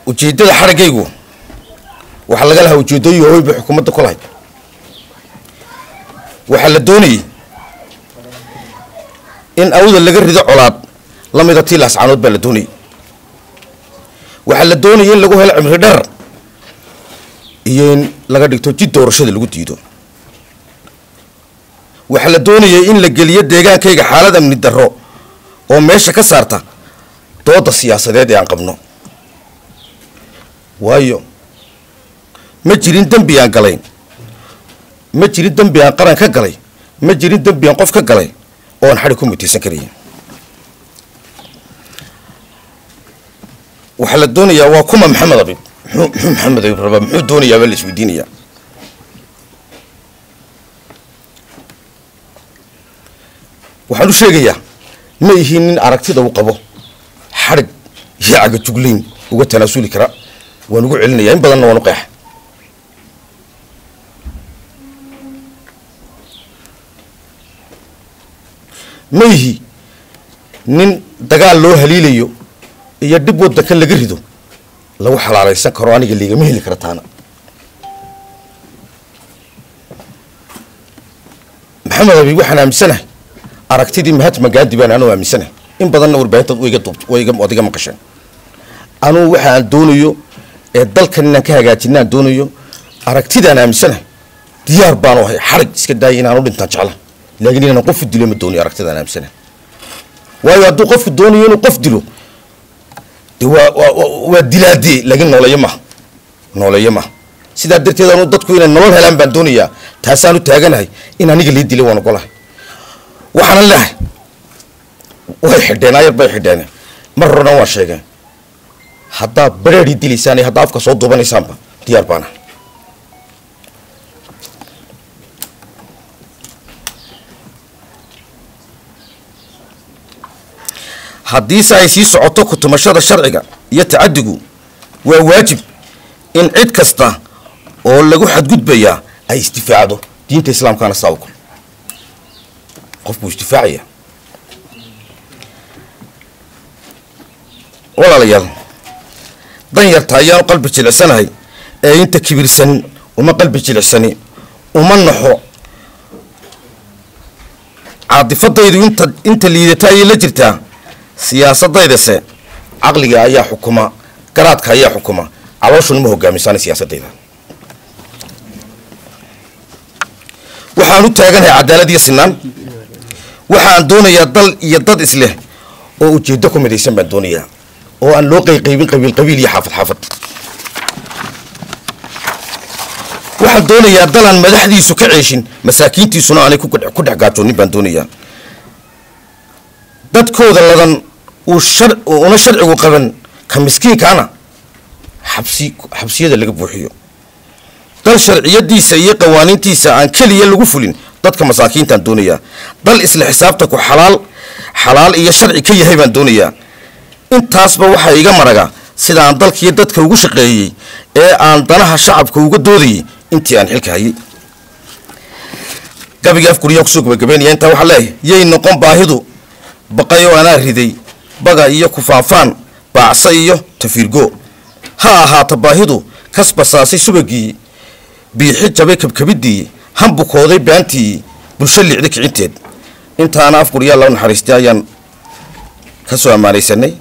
Ujeeddada xadhiggaygu waxaa laga lahaa ujeeddooyin waaweyn bay xukuumadda ku lahayd. Waxaa la doonayay in Awda laga rido colaad la mida tii Laascaanood baa la doonayay. Waxaa la doonayay in lagu helo cimri dheer iyo in laga dhigto jid doorashada lagu diido. Waxaa la doonayay in la geliyo deegaankayga xaalad amni darro oo meesha ka saarta dooda siyaasadeed ee aan qabno, waayo ma jirin dembi aan galay, ma jirin dembi aan qaran ka galay, ma jirin dembi aan qof ka galay oo aan xadhig ku mutaysan karaya. Waxaa la doonayaa waa kuma Maxamed Abiib, muxuu Maxamed Abiib rabaa, muxuu doonayaa baa la isweydiinayaa. Waxaan u sheegayaa ma ihiin nin aragtida uu qabo xadhig iyo cagajuglayn uga tanaasuli kara. Waan ugu celinaya in badanna, waan u qeexa. Ma ihi nin dagaal loo haliilayo iyo dhib waddanka laga rido lagu xalaalaysan karo, aniga liigama heli kara taana. Maxamed Abiib waxaan aaminsanahay aragtidii Mahatma Gandhi baan anuu aaminsanahay, in badanna warbaahintaad wayga duubt wayga waad iga maqasheen. Anugu waxa aan doonayo ee dalkan inaan ka hagaajinaan doonayo, aragtidaan aaminsanahay, diyaar baanu ahay xarig iska daaya inaan u dhintaan jecla, laakiin inaan qof u dilo ma doonayo aragtidaan aaminsanahay. Waayo hadduu qofku doonayo inuu qof dilo, de waa dilaadee, laakiin nooleeyo maaha, nooleeyo maaha. Sidaa darteed anu dadku inay nolol helaan baan doonayaa, taasaan u taaganahay. In aniga lii dilay waan ogolahay, waxaanan leehay way xidheen, ayar bay xidheen, mar horena waan sheegeen. Haddaad bareedii dilaysaan iyo haddaa afka soo duubanaysaanba diyaar baana. Haddiise ay sii socoto kutumashada sharciga iyo tacaddigu, waa waajib in cid kasta oo lagu xadgudbayaa ay isdifaacdo. Diinta islaamkaana saa u kale qof buu isdifaacaya. Walaalayaal, dan yarta ayaanu qalbi jilicsanahay ee inta kibirsan uma qalbi jilicsani, uma naxo. Caadifadaydu inta liidata ayay la jirtaa, siyaasaddaydase caqliga ayaa xukuma, garaadka ayaa xukuma, calooshuna ma hogaamisaana siyaasaddayda. Waxaan u taaganahay cadaalad iyo sinaan. Waxaan doonayaa dal iyo dad isleh oo ujeeddo ku midaysan baan doonayaa, oo aan loo qayqaybin qabiil qabiil iyo xaafad xaafad. Waxaan doonayaa dal aan madaxdiisu ka ceeshin, masaakiintiisuna aanay ku dhex gaajoonin baan doonayaa. Dadkooda ladan uu shar una sharcigu qaban ka miskiinkaana xabsi xabsiyada laga buuxiyo. Dal sharciyadiisa iyo qawaaniintiisa aan keliya lagu fulin dadka masaakiintaan doonayaa. Dal isla xisaabtanku xalaal xalaal iyo sharci ka yahay baan doonayaa. Intaasba waxaa iga maraga sida aan dalkiiyo dadka ugu shaqeeyey ee aan danaha shacabka uga doodayay intii aan xilka hayay. Gabigii afguriyaan kusoo gabagabeynaya intaa. Waxaa leeyahay: yay noqon baahidu baqay oo anaa riday baga iyo kufaafaan baacsa iyo tafiirgo, ha ahaato baahidu kasbasaasay subagii, biixi jabay kabkabiddii, hambukooday baantii, bulsho liicda kicinteed. Intaana afguryaa loo naxariistay ayaan ka soo ammaanaysanay.